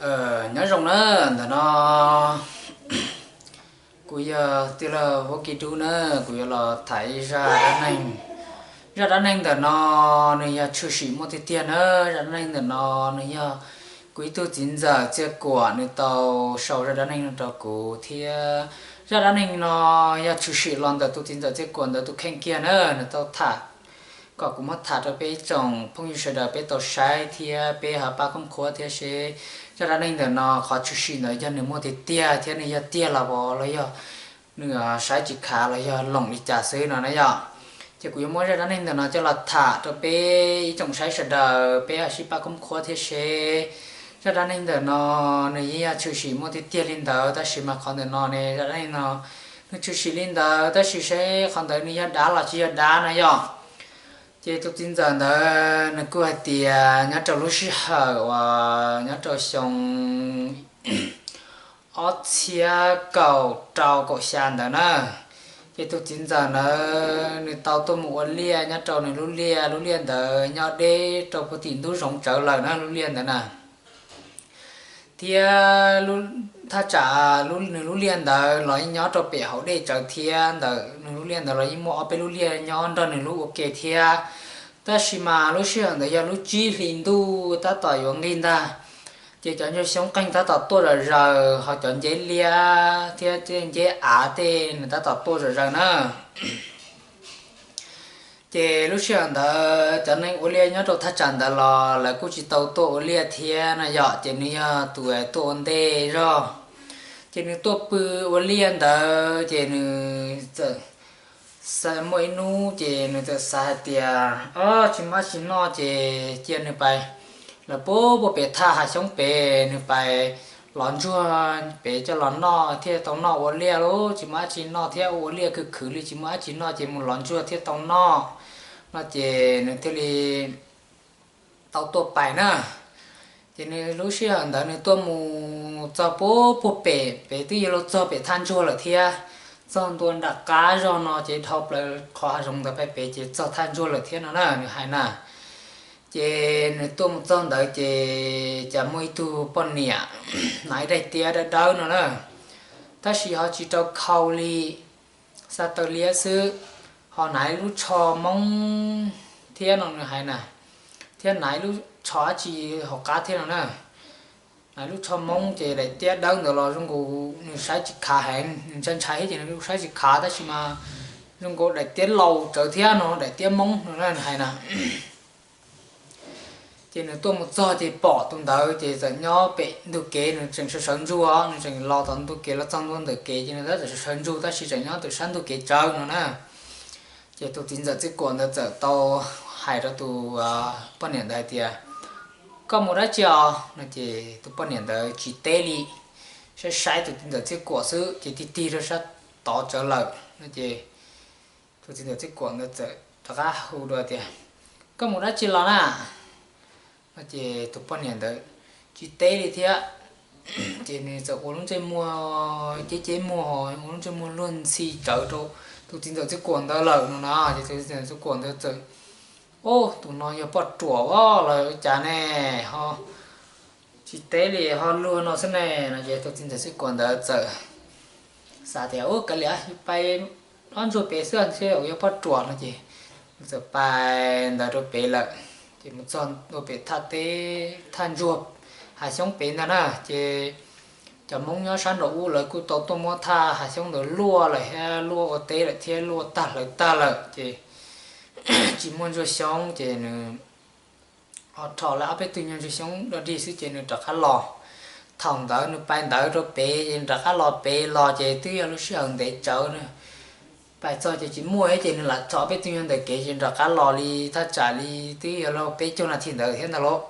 Nyob zoo na, ntawm no kuv yog tij laug Huab Kis Dub na, kuv yuav los tham ib zaj dab neeg. Zaj dab neeg ntawm no nws yog tshwm sim muaj tiag tiag na. Zaj dab neeg ntawm no nws yog kuv ib tug txiv ntxawm Txiaj Kuam nws tau sau zaj dab neeg no rau kuv thiab. Zaj dab neeg no yog tshwm sim los ntawm tus txiv ntxawm Txiaj Kuam ntawd tus kheej kiag na, nws tau tham kom kuv muab tham rau peb ib tsoom phooj ywg sawv daws peb tau saib thiab peb ho pab khoob khuab thiab seb zaj dab neeg ntawm no qhov tshwm sim ntawd yog nws muaj tiag tiag thiab nws yog tiag los los yog nws saib tsis khav los yog loom li cas xwb no na yom. Ces kuv yuav muab zaj dab neeg ntawm no coj los tham rau peb ib tsoom saib sawv daws peb ho sib pab khoob khuab thiab seb zaj dab neeg ntawm no nws yeej yog tshwm sim muaj tiag tiag li ntawd, tab sis mas qhov ntawm no ne, zaj dab neeg no nws tshwm sim li ntawd tab sis seb qhov ntawd nws yog dab los tsis yog dab no yom. Ces tus txiv ntxawm ntawd nws kuj hais tias nyob rau lub sij hawm uas nyob rau xyoo ob txhiab kaum rau kaum xya ntawd na, ces tus txiv ntxawm ntawd nws tau tuaj mus ua liaj nyob rau nws lub liaj, lub liaj ntawd nyob deb rau puag tim ntug zoov tsawv lawm na, lub liaj ntawd na. Thiab thaj tsam nws lub liaj ntawd los yeej nyob rau pem hauv dej tsawv thiab, ntawm nws lub liaj ntawd los yeej muaj ob peb lub liaj nyob nrog nws lub ua ke thiab. Tab sis mas lub sij hawm ntawd yog lub tsib hlis ntuj tab tom yuav nqig ntag, ces cov ncauj xyoob qeeg tab tom tuaj zom zaws, ho cov nceb liab thiab nceb av tej nws tab tom tuaj zom zaws na. Ces lub sij hawm ntawd cov neeg ua liaj nyob rau thaj tsam ntawd los lawv kuj tsis tau tuaj ua liaj thiab no yom, ces nws yog tus tuaj ua ntej zog. Ces nws tuaj pw ua liaj ntawd ces nws txawm xav, muaj ib hnub ces nws txawm xav hais tias, o, tsis muaj dab tsi noj ces cia nws pais lawv puag puag pem thaj hav xyoob pem, nws pais lov ntsuag pem coj los noj thiaj tau noj ua liaj lauj, tsis muaj dab tsi noj thiab, ua liaj khwv khwv li tsis muaj dab tsi noj ces mus lov ntsuag thiaj tau noj no ces nws thiaj li tau tuaj pais na. Ces nws lub sij hawm ntawd nws tuaj mus txog puag puag pem, pem twb yuav luag txog pem thaj ntsuag lawm thiab, txog ntua nram qab zog no ces dhau plaws qhov hav zoov ntawd pais pem ces txog thaj ntsuag lawm thiab no na, nws hais na. Ces nws tuaj mus txog ntawd ces cas muaj ib tug poj niam hnav ib daim tiab dawb dawb no na, tab sis ho tsis rau khau li, xa taw liab xwb, ho hnav ib lub tsho moob thiab no nws hais na, thiab hnav ib lub tsho dab tsi hauv qab thiab no na. Hnav ib lub tsho moob ces daim tiab dawb ntawd los zoo nkaus nws saib tsis khav heev, nws ntshai ntshai thiab ces nws saib tsis khav tab sis mas zoo nkaus daim tiab laus tsawv thiab no, daim tiab moob no na nws hais na. Ces nws tuaj mus txog ces pom tus ntawd ces txawm nyob pem ntug kev, nws tseem sawv sawv ntsug, nws tseem los tom ntug kev los txog ntua ntawm kev ces nws tab txawm sawv sawv ntsug tab sis tseem nyob ntawm sab ntug kev tsawv no na. Ces tus txiv ntxawm Txiaj Kuam ntawd txawm tau hais rau tus poj niam ntawd hais tias, koj mus dab tsi os no ces tus poj niam ntawd tsis teb li, saib saib tus txiv ntxawm Txiaj Kuam xwb ces tig tig rau sab tod tsawv lawm no ces tus txiv ntxawm Txiaj Kuam ntawd txawm rov qab hu dua tias, koj mus dab tsi los na no ces tus poj niam ntawd tsis teb li thiab. Ces nws txawm ua lub ntsej muag ceb ceb muag, ua lub ntsej muag luag ntxhi tsawv rau tus txiv ntxawm Txiaj Kuam ntawd lawm no na. Ces tus txiv ntxawm Txiaj Kuam ntawd txawm, ub, tus no yog poj ruam los ua cas ne, ho tsis teb li ho luag no xwb ne no ces tus txiv ntxawm Txiaj Kuam ntawd txawm xav tias, ub, kav liam, pais lov ntsuag pem xwb, ntshe yog poj ruam no ces nws txawm pais ntawd rau pem lawm. Ces mus txog rau pem thaj teb, thaj ntsuag hav xyoob pem ntag na, ces cov Hmoob nyob sab nraum ub lawv kuj tau tuaj muab thaj hav xyoob ntawd luaj lawm thiab, luaj ua teb lawm thiab, luaj tag hlawv tag lawm ces tsis muaj ntsuag xyoob ces nws ho rho lawv ob peb tug nyuag ntsuag xyoob dog dig xwb ces nws rov qab los. Thaum ntawd nws pais ntawd rau pem ces nws rov qab los pem los ces twb yog lub sij hawm ntev tsawv na. Pais txog ces tsis muaj thiab ces nws lam rho ob peb tug nyuag ntawm kev ces nws rov qab los li thaj tsam li twb yog lub peb caug nas this ntawd thiab ntag lauj.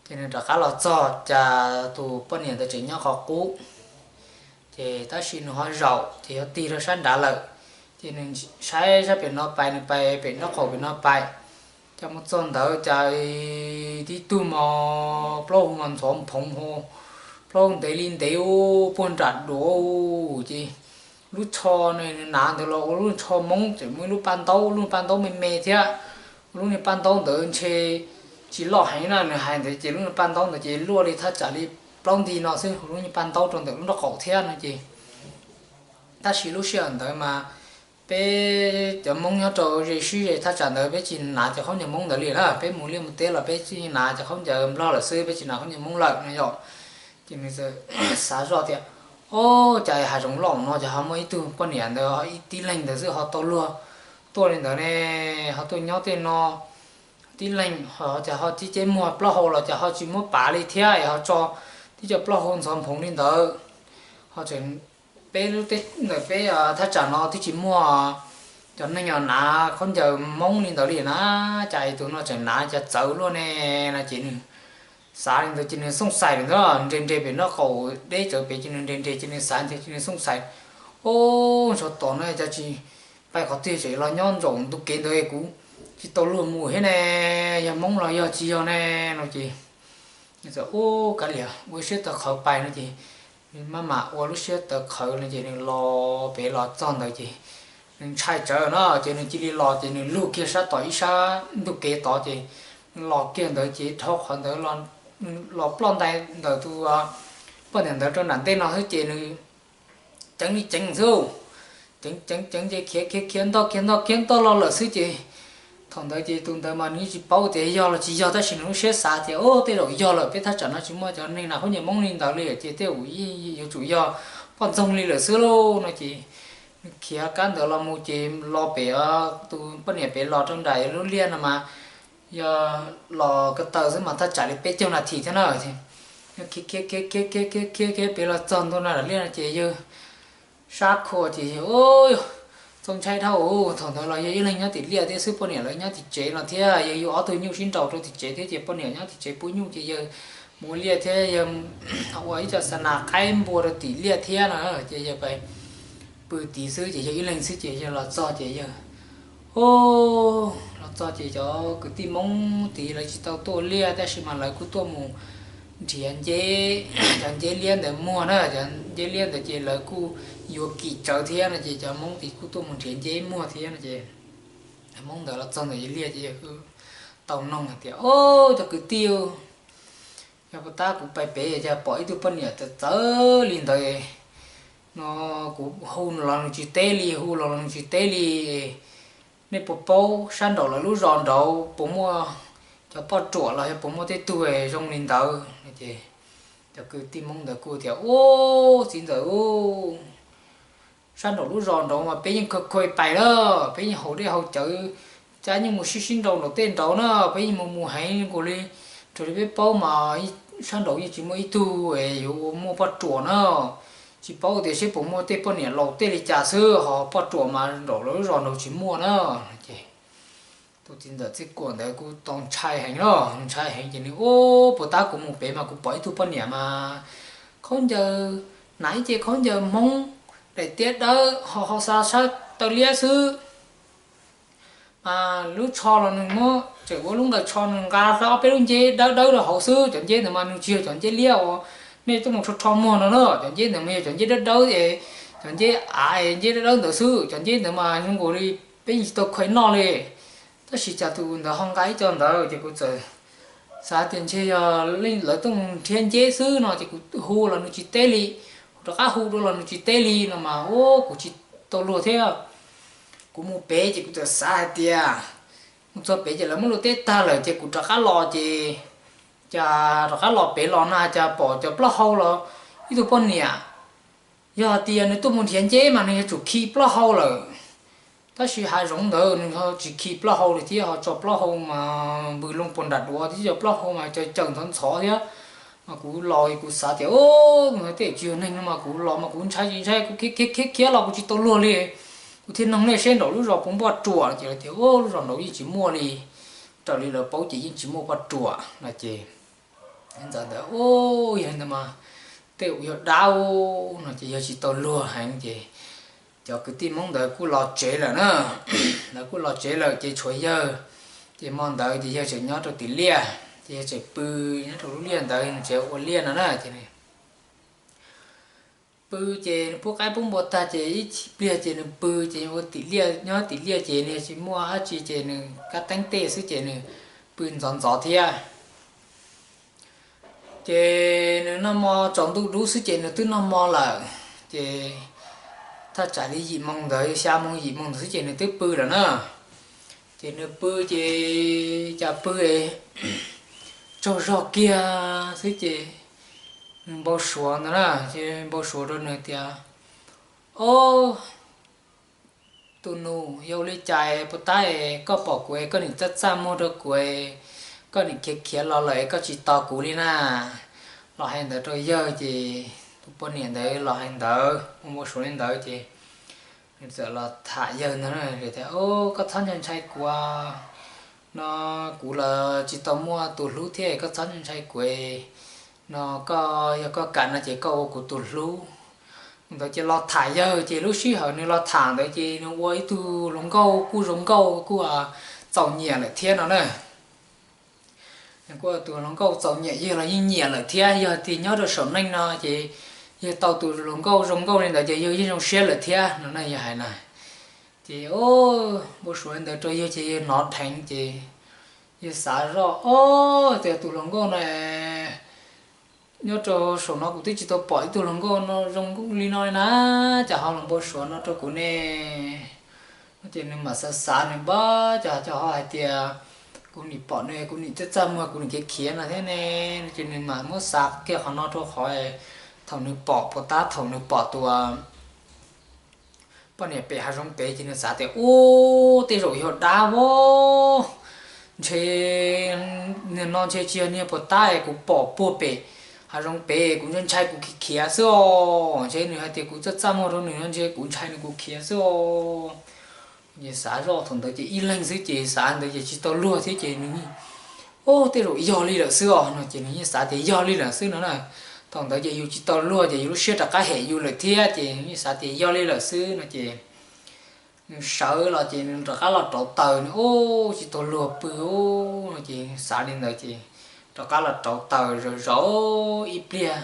Ces nws rov qab los txog cas tus poj niam ntawd tseem nyob qhov qub. Ces tab sis nws ho zaum ces yog tig rau sab nrad lawm. Ces nws saib sab pem no pais, nws pais pem nraub qaum pem no pais, cas mus txog ntawd cas tib tug mos plaub hau mos ntxhov nphoov hau, plaub hau ntev li ntev puag nram duav ces lub tsho nws hnav ntawd los ua lub tsho Hmoob, tseem muaj ib lub paj ntaub, lub paj ntaub me me thiab. Lub niag paj ntaub ntawd ntshe tsis loj heev na, nws hais ntawd ces lub niag paj ntaub ntawd ces luaj li thaj tsam li plaub nti no xwb, lub nyuag paj ntaub rau ntawm lub nraub qaum thiab no ces. Tab sis lub sij hawm ntawd mas peb cov Hmoob nyob rau ze sib ze thaj tsam ntawd peb tsis hnav cov khaub ncaws Hmoob ntawd li na, peb mus liaj mus teb los peb tsuas hnav cov khaub ncaws Nplog lawm xwb, peb tsis hnav khaub ncaws Hmoob lawm no yom. Ces nws xav zoj tias, o, cas hav zoov loj no ces ho muaj ib tug poj niam ntawd ib tib leeg ntawd xwb ho tau luag tuaj li ntawd ne, ho tuaj nyob tej no tib leeg, ho cas ho tib ceb muag plaub hau los cas ho tsis muab pav li thiab es ho tso tib co plaub hau ntxhov nphoov li ntawd. Ho tseem, peb lub teb ntawm peb thaj tsam no twb tsis muaj cov neeg hnav khaub ncaws Hmoob li ntawd li na, cas tus no tseem hnav cas txawv luaj ne no ces nws xav li ntawd ces nws xooj xais li ntawd, nres nres pem nraub qaum deb tsawv pem ces nws nres nres ces nws xav ntawd ces nws xooj xais, o, ntshov tom no cas tsis pais qhov twg tseem los nyob ntsaum ntug kev ntawd kuv tsis tau luag mus thiab ne, yog Hmoob los yog tsis yog ne no ces, ub, kav liam ua siab tawv qhawv pais no ces nws maj mam ua lub siab tawv qhawv no ces nws los pem los txog ntawd ces nws ntshai tsawv no ces nws cia li los ces nws lug kiag sab tom ib sab ntug kev tod ces nws los kiag ntawd ces dhau qhov ntawd los ploj ntais ntawm tus poj niam ntawd rau nram ntej no xwb ces nws ceev li ceev xwb, ceev ceev ceev ces khiav khiav khiav ntog khiav ntog khiav ntog los lawm xwb ces thaum ntawd ces tus ntawd mas nws tsis paub tias yog los tsis yog tab sis nws lub siab xav tias, o, tej zaum yog lawm, peb thaj tsam no tsis muaj cov neeg hnav khaub ncaws Hmoob li ntawd li ces tej zaum yuav tsum yog poj ntxoog li lawm xwb lauj no ces nws khiav kab ntawd los mus ces los pem, tus poj niam pem los rau nram lub liaj no mas yog los ko taw xwb mas thaj tsam li peb caug nas this thiab na. Khiav khiav khiav khiav khiav khiav khiav pem los txog ntua nram liaj no ces yawg sab khua ces, o, txaus ntshai dhau. Thaum ntawd los yog ib leeg nyob tim liaj thiab xwb, poj niam lawv nyob tim tsev no thiab, yog yus ob tug nyuj sib nraus rau tim tsev thiab ces poj niam nyob tim tsev pub nyuj ces yawg mus ua liaj thiab yawg ua ib co xa nas qaib npua rau tim liaj thiab no ces yawg pw tid xwb ces yawg ib leeg xwb ces yawg los txog ces yawg, o, los txog ces cov kwv tij Hmoob tid lawv tsis tau tuaj liaj tab sis mas lawv kuj tuaj mus nrhiav nceb, cov nceb liab ntawd muag na, cov nceb liab ntawd ces lawv kuj yuav kim tsawv thiab no ces cov Hmoob tid kuj tuaj mus nrhiav nceb muag thiab no ces Hmoob ntawd los txog ntawm yawg liaj ces yawg tau noog hais tias, o, cov kwv tij, yog puas tab kuv pais pem cas pom ib tug poj niam txawv txawv li ntawd no, kuv hu los nws tsis teb li, hu los nws tsis teb li. Nej puas paub sab nraum lawv lub zos nraud puas muaj cov poj ruam los yog puas muaj tej tug zoo li ntawd? Cov kwv tij Hmoob ntawd kuj tias, ub, txiv ntxawm, sab nraum lub zos nraud mas peb yeej kha kha pais lawm, peb yeej haus dej haus cawv, cab nyuj mus sib sib nraus nraum tej nraud na, peb yeej mus mus heev nkaus li. Raws li peb paub mas sab nraud yeej tsis muaj ib tug yuav ua muaj poj ruam na. Tsis paub tias seb puas muaj tej poj niam laus tej li cas xwb, ho poj ruam mas nraum lawv lub zos nraud tsis muaj na. Ces tus txiv ntxawm Txij Kuam ntawd kuj tau ntshai heev los, ntshai heev ces nws, ub, puas tab kuv mus pem mas kuv pom ib tug poj niam mas khaub ncaws, hnav ib ce khaub ncaws Hmoob daim tiab dawb ho ho xa sab taw liab xwb. Mas lub tsho los nws muab tseem ua lub nqaws tsho nws nqa ob peb lub nceb dawb dawb rau hauv xwb. Cov nceb ntawd mas nws tsis yog cov nceb liab uas nej tuaj mus rho rho muag no na. Cov nceb ntawd mas yog cov nceb dawb dawb es, cov nceb av es nceb dawb dawb ntawd xwb. Cov nceb ntawd mas zoo nkaus li peb yeej tsis tau khaws noj li. Tab sis cas tus ntawd ho nqa ib co ntawd ces kuv txawm xav tias ntshe yog lawv tuaj mus nrhiav nceb xwb no ces kuv hu los nws tsis teb li, kuv rov qab hu dua los nws tsis teb li no mas, ub, kuv tsis tau luag thiab. Kuv mus pem ces kuv txawm xav hais tias mus txog pem ces lawv muab luag teb tag lawm ces kuv rov qab los ces, cas rov qab los pem los na cas pom cov plaub hau los ib tug poj niam. Yog hais tias nws tuaj mus nrhiav nceb mas nws yuav tsum khi plaub hau lawm. Tab sis hav zoov ntawd nws ho tsis khi plaub hau li thiab, ho tso plaub hau mas npws loo puas nram duav thiab, cov plaub hau mas cov caws ntxhov ntxhov thiab. Mas kuv los kuv xav tias, ub, tej tsis yog neeg no mas kuv los mas kuv ntshai tsis ntshai, kuv khiav khiav khiav khiav los kuv tsis tau luag li. Kuv thiaj noog nej seb nraum lub zos puas muaj poj ruam ces lawv tias, ub, lub zos nraud yeej tsis muaj li. Raws li lawv paub ces yeej tsis muaj poj ruam no ces ntxawm ntawd, ub, yog ntawd mas tej zaum yog dab no ces yawg tsis tau luag heev ces cov kwv tij Hmoob ntawd kuj los tsev lawm na. Lawv kuj los tsev lawm ces tshuav yawg. Ces hmo ntawd ces yawg tseem nyob rau tim liaj, ces yawg tseem pw nyob rau lub liaj ntawd, nws tseem ua liaj no na ces pw ces nws pub qaib pub npua tag ces ib chim pliag ces nws pw ces ua tim liaj, nyob tim liaj ces nws tsis muaj dab tsi ces nws kab teeb tej xwb ces nws pw ntxov ntxov thiab. Ces nws noj hmo tsaus ntuj dub xwb ces nws twb noj hmo lawm. Ces thaj tsam li yim moo ntawd, xya moo yim moo ntawd xwb ces nws twb pw lawm na. Ces nws pw ces cas pw tsaug zog kiag xwb ces nws npau suav ntawd na, ces npau suav rau nws tias, Ob, tus nus, yog ua li cas puas tab es koj pom kuv es koj nim txaj txaj muag rau kuv es koj nim khiav khiav los lawm es koj tsis tos kuv li na? Los hais ntawd rau yawg ces tus poj niam ntawd los hais ntawd, ua npau suav li ntawd ces nws txawm los tham yawg ntag tias, Koj txhob ntshai ntshai kuv, no kuv los tsis tau muaj tus hlub thiab, koj txhob ntshai kuv, no koj yog koj kam no ces koj ua kuv tus hlub. Ntawd ces los tham yawg ces lub sij hawm nws los tham ntawd ces nws ua ib tug hluas nkauj kuj zoo nkauj kuj txaus nyiam lawm thiab no na. Nws kuj ua tus hluas nkauj txaus nyiam, yawg los yeej nyiam lawm thiab, yog tias nyob rau saum neej no ces yawg tau tus hluas nkauj zoo nkauj li ntawd ces yawg yeej zoo siab lawm thiab no na, yawg hais na. Ces npau suav li ntawd rau yawg ces yawg hnov dheev ces yawg xav zoj, Ob, tias tus hluas nkauj no nyob rau saum no kuv twb tsis tau pom ib tug hluas nkauj no zoo li no li na, cas ho los npau suav no rau kuv ne? No ces nws mam xav xav nws, Pab, cas ho hais tias kuv nim pom nws kuv nim txaj txaj muag kuv nim khiav khiav no thiab ne? No ces nws mam muab xav kiag qhov no rau qhov thaum nws pom, puas tab thaum nws pom tus poj niam pem hav zoov pem ces nws xav tias, Ub, tej zaum yog dab vab, ntshe niag no ntshe tsis yog niag puas tab es kuv pom puag pem hav zoov pem, kuv ntshai ntshai kuv khiav khiav xwb os. Ntshe nws hais tias kuv txaj txaj muag rau nws no ntshe kuv ntshai nws kuv khiav xwb os. Ces xav zoj thaum ntawd ces ib leeg xwb ces xav ntawd ces tsis tau luag thiab ces nws, Ub, tej zaum yog li lawm xwb os, no ces nws yeej xav tias yog li lawm xwb no na. Thaum ntawd ces yus tsis tau luag ces yus lub siab rov qab hem yus lawm thiab ces nws yeej xav tias yog li lawm xwb no ces nws sawv los ces nws rov qab los rauv taws, nws, Ub, tsis tau luag pw, ub, no ces xav li ntawd ces rov qab los rauv taws zaum zaum ib pliag,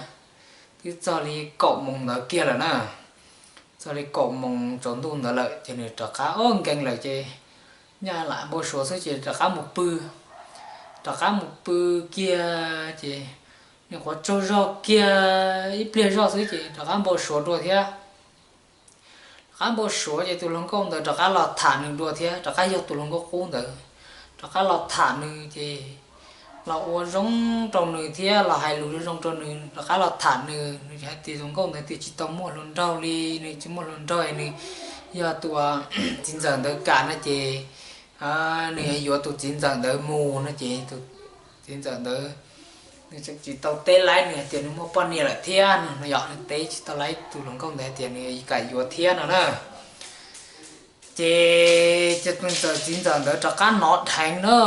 twb txog li kaum moos ntawd kiag lawm na. Txog li kaum moos tsaus ntuj ntawd lawm ces nws rov qab, Ob, nkees lawm ces nyaj lam npau suav xwb ces rov qab mus pw. Rov qab mus pw kiag ces nws qhuav tsaug zog kiag ib pliag zoj xwb ces rov qab npau suav dua thiab. Rov qab npau suav ces tus hluas nkauj ntawd rov qab los tham nws dua thiab, rov qab yog tus hluas nkauj qub ntawd rov qab los tham nws ces los ua zoo rau nws thiab los hais lus zoo zoo rau nws, rov qab los tham nws, nws hais tias tus nkauj ntawd tias tsis tau muaj hluas nraug li, nws tsis muaj hluas nraug, nws yog tus txiv ntxawm ntawd kam no ces nws yuav tus txiv ntxawm ntawd mus no ces tus txiv ntxawm ntawd nws tsis tau teb laib nws hais tias nws muaj poj niam lawm thiab no, yog nws teb tsis tau laib tus hluas nkauj ntawd hais tias nws kam yuav thiab no na. Ces tus txiv ntxawm ntawd rov qab hnov dheev na,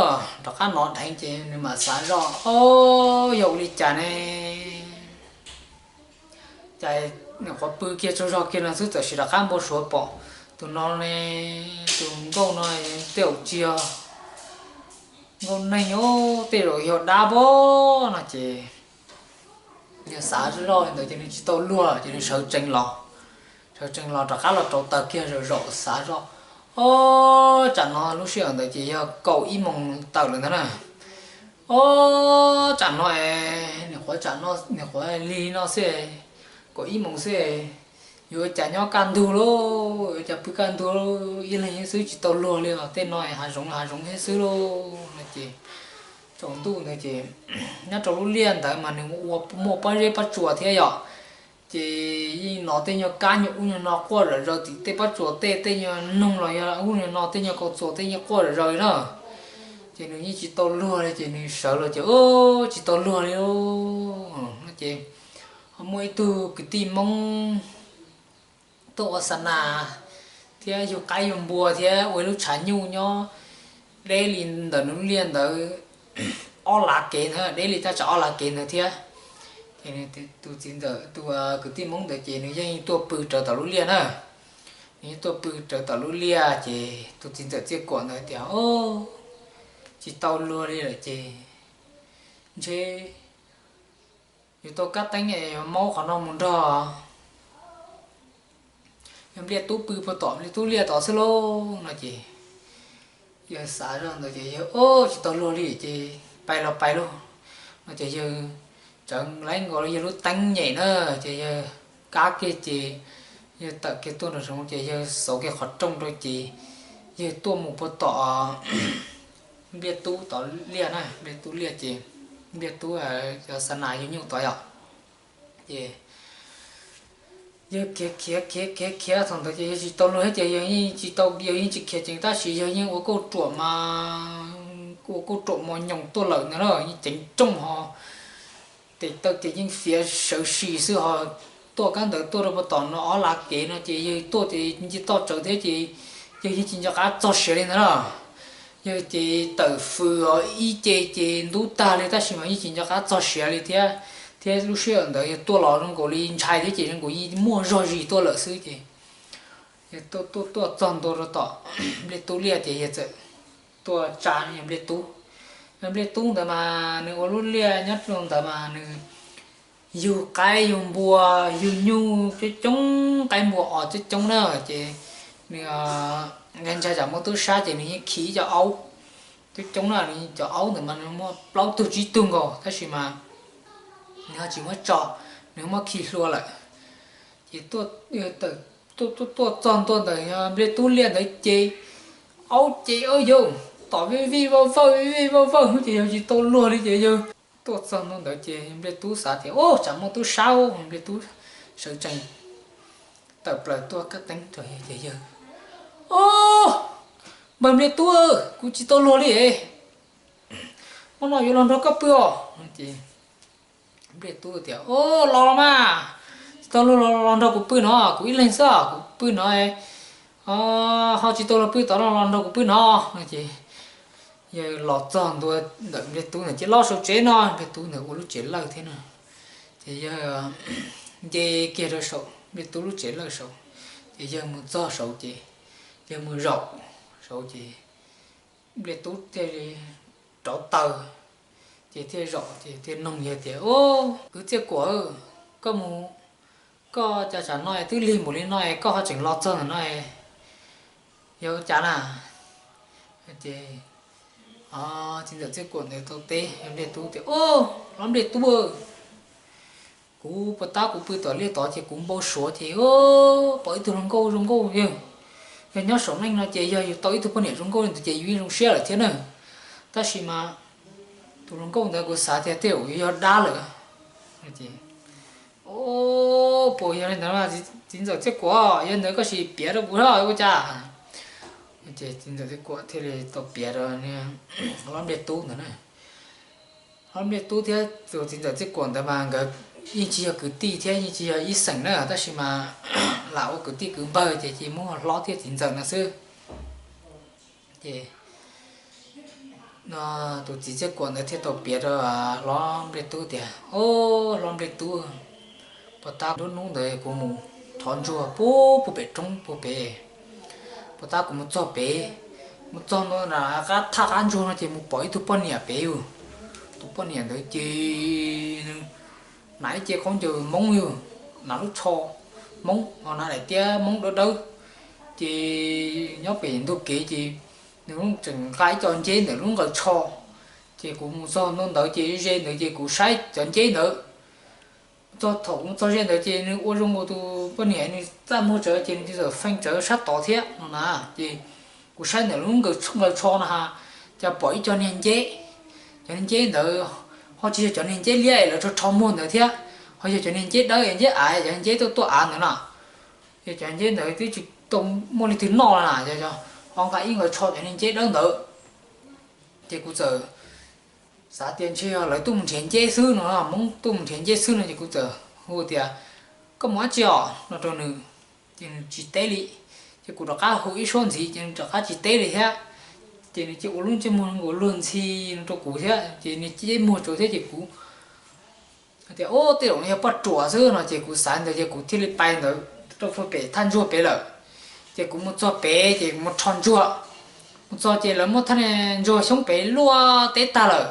rov qab hnov dheev ces nws mam xav zoj, Ob, yog ua li cas ne? Cas nws qhuav pw kiag tsaug zog kiag no xwb txawm sis rov qab npau suav pom tus no ne, tus nkauj no tej zaum tsis yog nkauj neeg, tej zaum yog dab pob no ces nws xav zoj li ntawd ces nws tsis tau luag ces nws sawv tsees los, sawv tsees los rov qab los rauv taws kiag zaum zaum xav zoj, Ob, tsam no lub sij hawm ntawd ces yog kaum ib moos tawm lawm ntag na. Ob, tsam no es, nws qhuav tsam no, nws qhuav lig no xwb, kaum ib moos xwb, yuav ua cas nyob kaj ntug lauj, yuav ua cas pw kaj ntug lauj, ib leeg xwb tsis tau luag li os, tej no hav zoov hav zoov thiab xwb lauj no ces tsaus ntuj ntawd ces nyob rau lub liaj ntawd mas nws ua muaj pob zeb pob tsuas thiab yom. Ces yeej hnov tej nyuag kab nyuag ub nyuag no quaj zom zaws tim tej pob tsuas tej, tej nyuag noog los yog ub nyuag no tej nyuag kaus txuas tej yeej quaj zom zaws li na. Ces nws yeej tsis tau luag li ces nws sawv los ces tsis tau luag li no ces ho muaj ib tug kwv tij Hmoob tuaj ua xa nas thiab yug qaib yug npua thiab ua ib lub tshav nyuj nyob deb li ntawm nws lub liaj ntawd ob lav kev ntawd, deb li thaj tsam ob lav kev ntawd thiab. Ces tus txiv ntxawm, tus kwv tij Hmoob ntawd ces nws yeej tuaj pw rawv tom lub liaj na. Nws yeej tuaj pw rawv tom lub liaj ces tus txiv ntxawm Txiaj Kuam ntawd tias, Tsis tau luag li lawm ces ntshe yuav tau kab teeb es maub qhov no mus nrog yawg Npliaj Tub pw puag tom Npliaj Tub liaj tod xwb lauj no ces yawg xav zoj ntawd ces yawg, Tsis tau luag li ces pais los pais lauj no ces yawg tseev lawv nkaus yawg lub teeb nyem na, ces yawg kab kiag ces yawg tawm kiag tuaj nram zoov ces yawg xauv kiag qhov rooj rau ces yawg tuaj mus puag tom Npliaj Tub tod liaj na, Npliaj Tub liaj ces Npliaj Tub cov xa nas yug nyuj tod yom. Ces yawg khiav khiav khiav khiav khiav thaum ntawd ces yawg tsis tau luag thiab ces yawg yeej tsis tau, yawg yeej tsis khiav ceev tab sis yawg yeej ua kauj ruam mas, ua kauj ruam mos nyoos tuaj lawm ntag na, yeej ceev rooj ho tes taw ces yeej fiav sawv sis xwb ho. Tuaj kab ntawd tuaj rau puag tom no ob lav kev no ces yawg tuaj ces nce toj tsawv thiab ces yawg yeej tsis nco qab txog siav li ntag na. Yawg ces tawm fws os ib ce ces ntub tag li tab sis mas yeej tsis nco qab txog siav li thiab, thiab lub sij hawm ntawd yawg tuaj los zoo nkaus li ntshai thiab ces zoo nkaus yeej muaj zog zis tuaj lawm xwb ces yawg tuaj tuaj tuaj txog ntua rau tom Npliaj Tub liaj ces yawg txawm tuaj tsa Npliaj Tub. Npliaj Tub ntawd mas nws ua lub liaj nyob rau ntawd mas nws yug qaib yug npua, yug nyuj coob coob, qaib npua os coob coob na ces nws nkag ntshai tsam muaj tub sab ces nws yeej khi ib co aub coob coob na, nws cov aub ntawd mas nws muaj plaub tug tsib tug nkaus tab sis mas nws ho tsis muab tso, nws muab khi hlua lawm. Ces tuaj tuaj txog ntua ntawm Npliaj Tub liaj ntawd ces aub ces yawg tom vij vij vawj vawj vij vij vawj vawj ces yawg tsis tau luag li ces yawg tuaj txog ntua ntawd ces Npliaj Tub xav tias, Ub, tsam muaj tub sab. Npliaj Tub sawv tsees tawm plaws tuaj kab teeb rau yawg ces yawg, Ub, npawg Npliaj Tub, kuv tsis tau luag li, hnub no yuav los nrog koj pw os. Ces Npliaj Tub tias, Ub, los los mas, tsis tau luag los los nrog kuv pw no, kuv ib leeg xwb kuv pw no, ho tsis tau luag pw tod no los nrog kuv pw no. No ces yawg los txog ntua ntawm Npliaj Tub ntawd ces los saum tsev no, Npliaj Tub ntawd ua lub tsev lawj thiab na. Ces yawg nce kiag rau saum Npliaj Tub lub tsev lawj saud, ces yawg mus txog saud ces yawg mus zaum saud ces Npliaj Tub thiaj li rauv taws, ces thiaj zaum ces thiaj noog yawg tias, Ub, kwv Txiaj Kuam, koj mus, koj cas tsam no twb lig npaum li no koj ho tseem los txog ntawm no, yog ua cas na? Ces txiv ntxawm Txiaj Kuam ntawd tau teb Npliaj Tub tias, Ub, hlob Npliaj Tub, kuv puag ta kuv pw tom liaj tod ces kuv npau suav ces pom ib tug hluas nkauj zoo nkauj, yog nyob saum neej no ces yog yus tau ib tug poj niam zoo nkauj li ntawd ces yus yeej zoo siab lawm thiab na. Tab sis mas tus hluas nkauj ntawd kuv xav tias tej zaum yuav yog dab lawm. Ub, puas yog li ntawd, txiv ntxawm Txiaj Kuam, yog ntawd koj sim piav rau kuv ua cas? Ces txiv ntxawm Txiaj Kuam thiaj li tau piav rau hlob Npliaj Tub ntawd na. Hlob Npliaj Tub thiab tus txiv ntxawm Txiaj Kuam ntawd mas nkawd yeej tsis yog kwv tij thiab yeej tsis yog ib xeem na, tab sis mas lam ua kwv tij kwv npawg ces cia li muab hlob thiab txiv ntxawm no xwb. Ces tus txiv Txiaj Kuam ntawd thiaj tau piav rau hlob Npliaj Tub tias, Ob, hlob Npliaj Tub, puag ta nruab hnub ntawd kuv mus thov ntsuag puag pem roob puag pem. Puag ta kuv mus txog pem, mus txog nram qab thaj qab ntsuag no ces mus pom ib tug poj niam pem yus. Tus poj niam ntawd ces nws hnav ib ce khaub ncaws Hmoob yus, hnav lub tsho Hmoob ho hnav daim tiab Hmoob dawb dawb. Ces nyob pem ntug kev ces nws tseem nqa ib co nceb ntawm lub nqaws tsho. Ces kuv mus txog ntua ntawd ces ze ntawd ces kuv saib cov nceb ntawd. Txog thaum kuv mus txog ze ntawd ces nws ua zoo nkaus tus poj niam nws txaj muag tsawv ces nws txawm feej tsawv sab tod thiab no na. Ces kuv saib ntawm lub nqaws tsho no ha, cas pom ib co niag nceb. Cov niag nceb ntawd ho tsis yog cov niag nceb liab es lawv rho rho muag ntawd thiab, ho yog cov niag nceb dawb es nceb av, cov niag nceb tuaj tuaj av ntawd na. Yog cov nceb ntawd twb tsis tau muaj leej twg noj na, ho nqa ib nqaws tsho cov niag nceb dawb ntawd. Ces kuv txawm xav tias ntshe yog lawv tuaj mus nrhiav nceb xwb no, Hmoob tuaj mus nrhiav nceb xwb no ces kuv txawm hu tias, Koj mus dab tsi os? No rau nws. Ces nws tsis teb li. Ces kuv rov qab hu ib suab ntxiv ces nws rov qab tsis teb li thiab. Ces nws cia ua lub ntsej muag nkaus luag ntxhi no rau kuv thiab ces nws cia muag tsawv thiab ces kuv tias, Ub, tej zaum no yog poj ruam xwb no ces kuv xav ntawd ces kuv thiaj li pai ntawd rau puag pem thaj ntsuag pem lawm. Ces kuv mus txog pem ces kuv mus rho ntsuag. Mus txog ces lawv muab thaj ntsuag xyoob pem luaj teb tag lawm.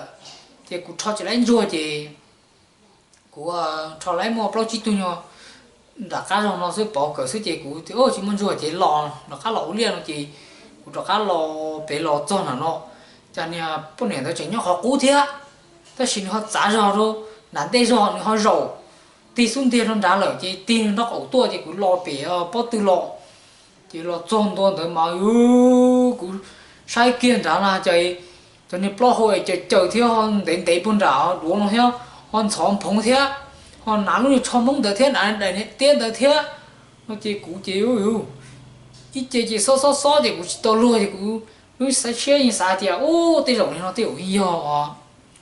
Ces kuv rho tsis laib ntsuag ces kuv rho laib muaj plaub tsib tug nyuag nram qab zog no xwb, pov kawm xwb ces kuv tias, Tsis muaj ntsuag ces los, rov qab los ua liaj no ces kuv rov qab los pem los txog nram no, cas niag poj niam ntawd tseem nyob qhov qub thiab. Tab sis nws ho txav zog rau nram ntej zog nws ho zaum tig xub ntiag rau nrad lawm ces tig nws nraub qaum tuaj ces kuv los pem pob tw los. Ces los txog ntua ntawd mas yus, kuv saib kiag nrad na ces cov niag plaub hau es caws caws thiab ho ntev ntev puag nram duav no thiab, ho ntxhov phoov thiab, ho hnav lub niag tsho Hmoob ntawd thiab, hnav daim niag tiab ntawd thiab no ces kuv ces ib ce ces xob xob xob ces kuv tsis tau luag ces kuv lub siab yeej xav tias, ub, tej zaum li no tej zaum yog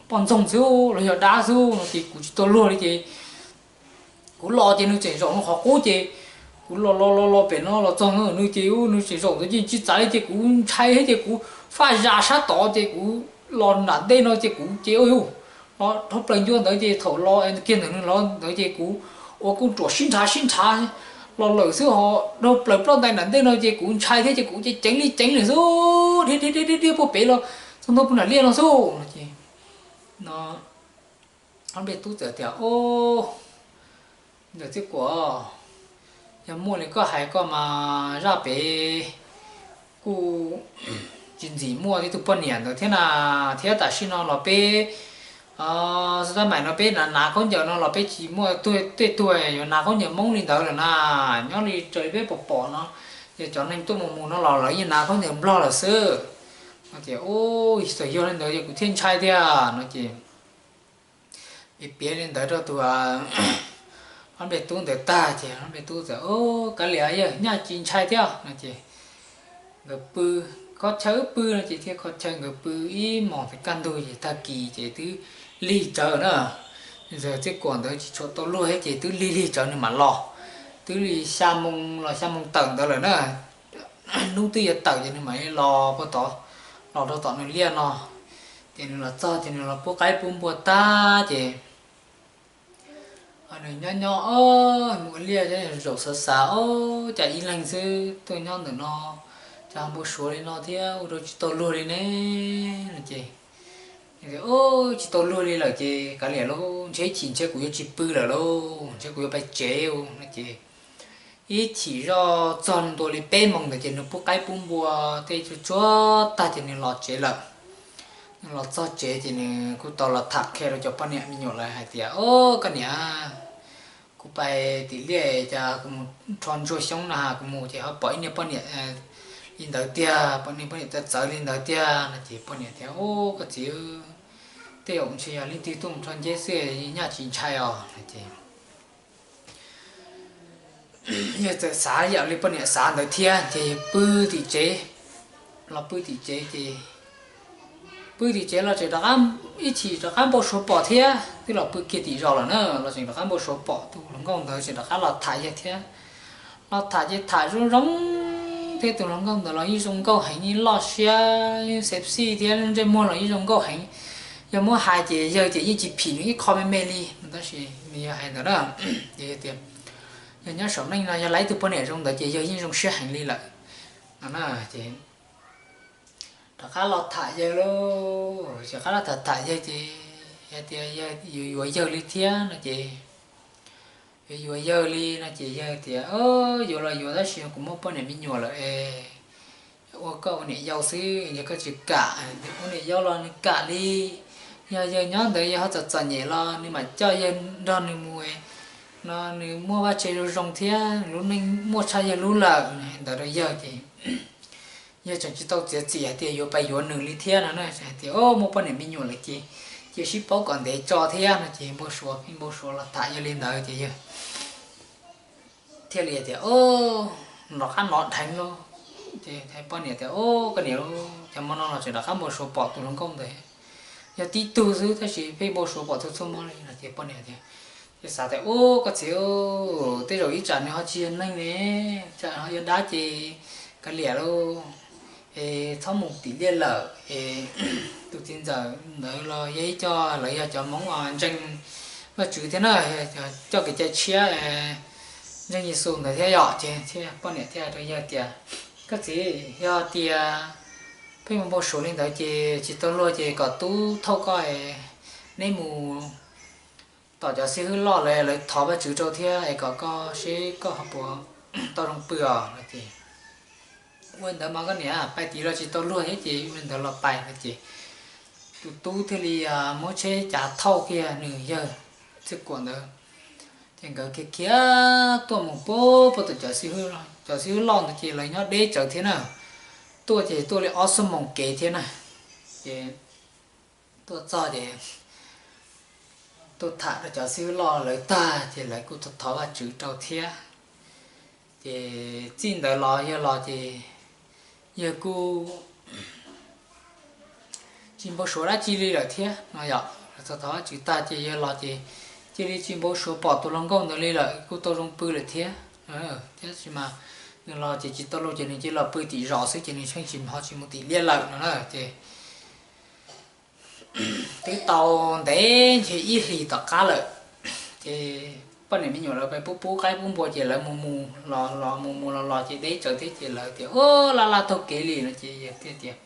poj ntxoog xwb los yog dab xwb no ces kuv tsis tau luag li ces kuv los ces nws tseem zaum nws qhov qub ces kuv los los los los pem no los txog nws ces nws tseem zaum ntawd ces tsis txav li ces kuv ntshai thiab ces kuv faj zam sab tod ces kuv los nram ntej no ces kuv ces ua yus los dhau plaws ncua ntawd ces thaum los kiag ntawm nws los ntawd ces kuv ua kuj ruam sib nrhav sib nrhav los lawm xwb ho dhau plaws ploj ntais nram ntej no ces kuv ntshai thiab ces kuv ces ceev li ceev li xwb, dhia dhia dhia dhia puag pem los txog ntua puag nram liaj no xwb no ces no ob npej tub txawm tias, Ub, ntxawm Txhiaj Kuam, yog muaj li koj hais koj mas zaj pem kuj tsis ntxim muaj tib tug poj niam ntawd thiab na, thiab tam sim no los peb xub tab maim no peb hnav hnav khaub ncaws no los peb tsis muaj tej tug yuav hnav khaub ncaws Hmoob li ntawd lawm na, nyob li raws li peb pom pom no ces cov neeg tuaj mus mus no los lawv yeej hnav khaub ncaws Nplog lawm xwb no ces, Ub, txawm yog li ntawd yog kuv thiaj ntshai tiag no ces piav piav li ntawd rau tus ob npej tub ntawd tag ces ob npej tub txawm, Ub, kav liam, yog nyaj tsis ntshai thiab no ces nkawd pw, khob chaw wb pw no ces thiaj khob chaw nkawd pw ib mos tawm kaj ntug ces tag kis ces twb lig tsawv na. Ntxawm Txhiaj Kuam ntawd tsis tshua tau luag thiab ces twb lig lig tsawv nws mam los, twb li xya moo los xya moo tawm ntawd lawm na, hnub twb yuav tawm ces nws mam li los puag tod, los rau tom nws liaj no ces nws los txog ces nws los pub qaib pub npua tag ces nws nyob nyob mus ua liaj zaum xav xav, Ob, cas ib leeg xwb tuaj nyob ntawm no cas npau suav li no thiab ua rau tsis tau luag li ne no ces, Ub, tsis tau luag li lawm ces kav liam lauj, ntshe ib chim ntshe kuv yuav tsis pw lawm lauj, ntshe kuv yuav pais tsev no ces ib chim zoj txog ntua li peb moos ntawd ces nws pub qaib pub npua tej tsuag tsuag tag ces nws los tsev lawm. Nws los txog tsev ces nws kuj tau los tham qhia rau cov poj niam me nyuam lawv hais tias, Ob, koj niam, kuv pais tim liaj cas kuv mus rho ntsuag xyoob na kuv mus ces ho pom ib niag poj niam li ntawd tiag, pom niag poj niam txawv txawv li ntawd tiag no ces poj niam tias, Ub, koj txiv, tej zaum ntshe yog leej twg tuaj mus rho nceb xwb, nyaj tsis ntshai os no ces yawg txawm xav yam li poj niam xav ntawd thiab ces yawg pw tim tsev, los pw tim tsev ces pw tim tsev los tseem rov qab, ib chim rov qab npau suav pom thiab, twb los pw kiag tim zos lawm na los tseem rov qab npau suav pom tus hluas nkauj ntawd tseem rov qab los tham yawg thiab. Los tham ces tham zoo zoo thiab tus hluas nkauj ntawd los yeej zoo nkauj heev, yeej loj siab, yeej sexy thiab lub ntsej muag los yeej zoo nkauj heev. Yog muab hais ces yawg ces yeej tsis phim nws ib qho me me li no tab sis nws yog hais ntawd na, ces yawg tias, Yog nyob saum neej no yog laib tug poj niam zoo ntawd ces yawg yeej zoo siab heev li lawm no na ces rov qab los tham yawg lauj, rov qab los tham tham yawg ces hais tias, Yog yuav yuav yawg li thiab no ces, Yuav yuav yawg li no ces yawg tias, Yuav los yuav tab sis kuv muaj poj niam me nyuam lawm es ua koj ua niam yau xwb, yog koj tsis kam, ua niam yau los nws kam li. Yog yawg nyob ntawd yawg ho txom txom nyem los nws mam coj yawg nrog nws mus no, nws muaj vaj tse zoo zoo thiab lub neej muaj tshaj yawg lub lawm no. Ntawd rau yawg ces yawg tseem tsis tau txiav txim hais tias yuav pais yuav nws li thiab no na, hais tias, O, muaj poj niam me nyuam lawm ces cia sib paub kom ntev tso thiab no ces npau suav pheej npau suav los tham yawg li ntawd ces yawg thiaj li tias, O, rov qab hnov dheev lauj. Ces poj niam tias, O, koj niam, cov hmo no los tseem rov qab npau suav pom tus hluas nkauj ntawd, yog tib tug xwb tab sis pheej npau suav pom txhua txhua hmo li no ces poj niam tias, ces xav tias, U, koj txiv, tej zaum ib tsam nws ho tsis yog neeg ne, tsam ho yog dab ces kav liam lauj, es txhob mus tim liaj lawm es tus txiv ntxawm ntawd los yog ib co, lawv yog cov Hmoob ntseeg Vajtswv thiab na, coj kev cai tshiab, ntseeg Yexus ntawd thiab yom. Ces poj niam thiaj rau yawg tias, Koj txiv, yog tias pheej npau suav li ntawd ces tsis tau luag ces kom tub thauj koj, neb mus tom cov xib hwb loj lawv, lawv thov Vajtswv rau thiab es kom koj seb koj ho puas tau zoo pw os no ces, Ua li ntawd mas koj niam, pais tim los tsis tau luag thiab ces ua li ntawd los pais no ces tus tub thiaj li muab tsheb cav thauj kiag nws yawg Txiv Kuam ntawd. Ces nkawd khiav khiav tuaj mus puag puag tom cov xib hwb loj ntawd ces lawv nyob deb tsawv thiab na. Tuaj ces tuaj li ob xuab moos kev thiab na. Ces tuaj txog ces tuaj tham rau cov xib hwb loj lawv tag ces lawv kuj thov thov Vajtswv rau thiab. Ces txij ntawd los yawg los ces yawg kuj tsis npau suav dab tsi li lawm thiab no yom. Thov thov Vajtswv tag ces yawg los ces cia li tsis npau suav pom tus hluas nkauj ntawd li lawm, kuj tau zoo pw lawm thiab. Tab sis mas nws los ces tsis tau luag ces nws cia li los pw tim zos xwb ces nws tseem tsis ho tsis mus tim liaj lawm no na. Ces twb tau ntev ntshe ib hlis tom qab lawm, ces poj niam me nyuam lawv pheej pub pub qaib pub npua ces lawv mus mus los los mus mus los los ces deb tsawv thiab ces lawv tias, Ub, laj laj taug kev li no ces yawg thiaj tias,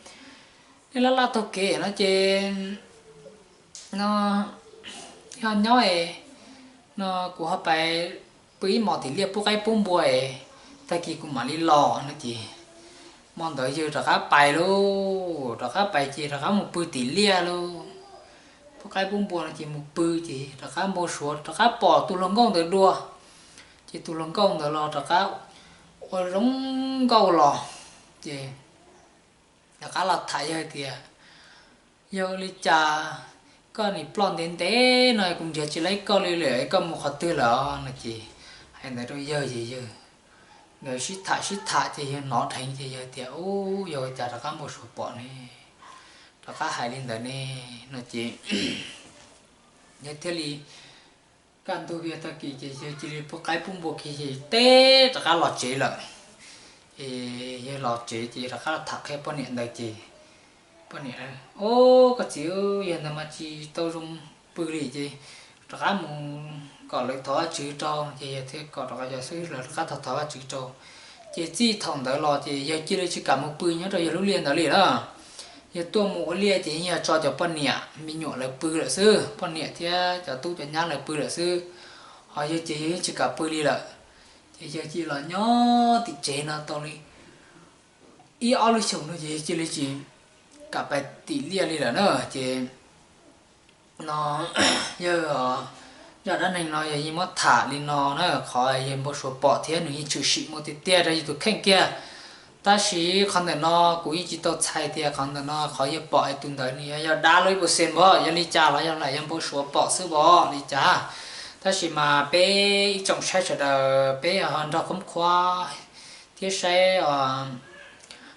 Nej laj laj taug kev no ces no, yog nyob es no kuv ho pais pw ib hmos tim liaj pub qaib pub npua es tag kis kuv mam li los no ces hmo ntawd yawg rov qab pais lauj. Rov qab pais ces rov qab mus pw tim liaj lauj. Pub qaib pub npua no ces mus pw ces rov qab npau suav rov qab pom tus hluas nkauj ntawd dua. Ces tus hluas nkauj ntawd los rov qab ua zoo nkauj los ces rov qab los tham yawg tias, Yog li cas koj nim ploj ntev ntev no kuv nrhiav tsis laib koj li lawm, koj mus qhov twg lawm no ces hais ntawd rau yawg ces yawg, nkawd sib tham sib tham ces yawg hnov dheev ces yawg tias, Ub, yog ua cas rov qab npau suav pom ne, rov qab hais li ntawd ne no ces yawg thiaj li kaj ntug viag tag kis ces yawg cia li pub qaib pub npua kiag ces teb rov qab los tsev lawm. Ces yawg los tsev ces rov qab los tham qhia poj niam ntawd ces poj niam, Ob, koj txiv, yawg ntawd mas tsis tau zoo pw li ces rov qab mus kom lawv thov Vajtswv rau ces yawg thiaj kom rov qab cov xib hwb lawv rov qab thov thov Vajtswv rau. Ces txij thaum ntawd los ces yawg cia li tsis kam mus pw nyob rau yawg lub liaj ntawd li na. Yawg tuaj mus ua liaj ces yeej yog tso cov poj niam me nyuam lawv pw lawm xwb, poj niam thiab cov tub cov nyab lawv pw lawm xwb, ho yawg ces yawg yeej tsis kam pw li lawm. Ces yawg cia li los nyob tim tsev no tau li ib ob lub xyoos no ces yawg cia li tsis kam pais tim liaj li lawm na. Ces no yawg, zaj dab neeg no yog yeej muab tham li no na, qhov yawg npau suav pom thiab nws yeej tshwm sim muaj tiag tiag rau yus tus kheej kiag. Tab sis qhov ntawm no kuv yeej tsis tau txhais tias qhov ntawm no qhov yawg pom es tus ntawd nws yog yog dab lub ib puas xees npog, yog li cas los yog lam yog npau suav pom xwb vos li cas. Tab sis mas peb ib tsoom saib sawv daws peb ho nrog khoob khuab thiab saib os.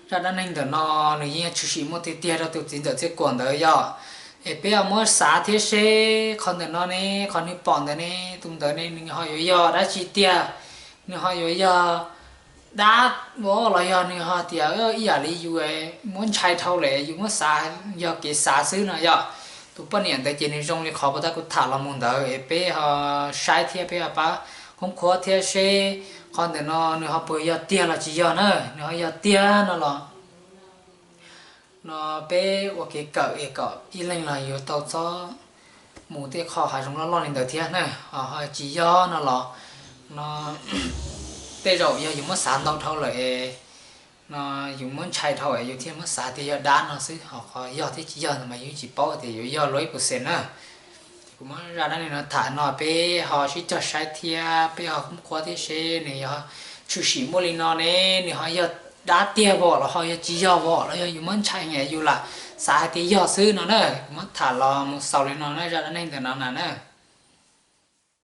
Zaj dab neeg ntawm no nws yeej tshwm sim muaj tiag tiag rau tus txiv ntxawm Txiaj Kuam ntawd yog, es peb ho muab xav thiab seb qhov ntawm no ne, qhov nws pom ntawd ne, tus ntawd ne nws ho yuav yog dab tsi tiag, nws ho yuav yog dab vos los yog nws ho tias ib yam li yus muab ntshai dhau lawm yus muab xav yog kev xav xwb no yog. Tus poj niam ntawd ces nws zoo li qhov puas tab kuv tham los mus ntawd es peb ho saib thiab peb ho pab khoob khuab thiab seb qhov ntawm no nws ho puas yog tiag los tsis yog na, nws ho yog tiag no los no peb ua kev kawm es kom ib leeg los yuav tau txhob mus tej qho hav zoov loj loj li ntawd thiab na. Ho tsis yog no los no tej zaum yog yus muab xav ntau dhau lawm es no yus muab ntshai dhau es yus thiaj muab xav tias yog dab no xwb, ho qhov yog thiab tsis yog ntawd mas yus tsis paub tias yuav yog luaj ib puas xees na. Ces kuv muab zaj dab neeg no tham no peb ho sib cog saib thiab peb ho khoob khuab thiab seb nws yog tshwm sim muaj li no ne, nws ho yog dab tiag vos los ho yog tsis yog vos los yog yus muab ntshai es yus lam xav hais tias yog xwb no na. Kuv muab tham los mus xaus li no na, zaj dab neeg ntawm no na na.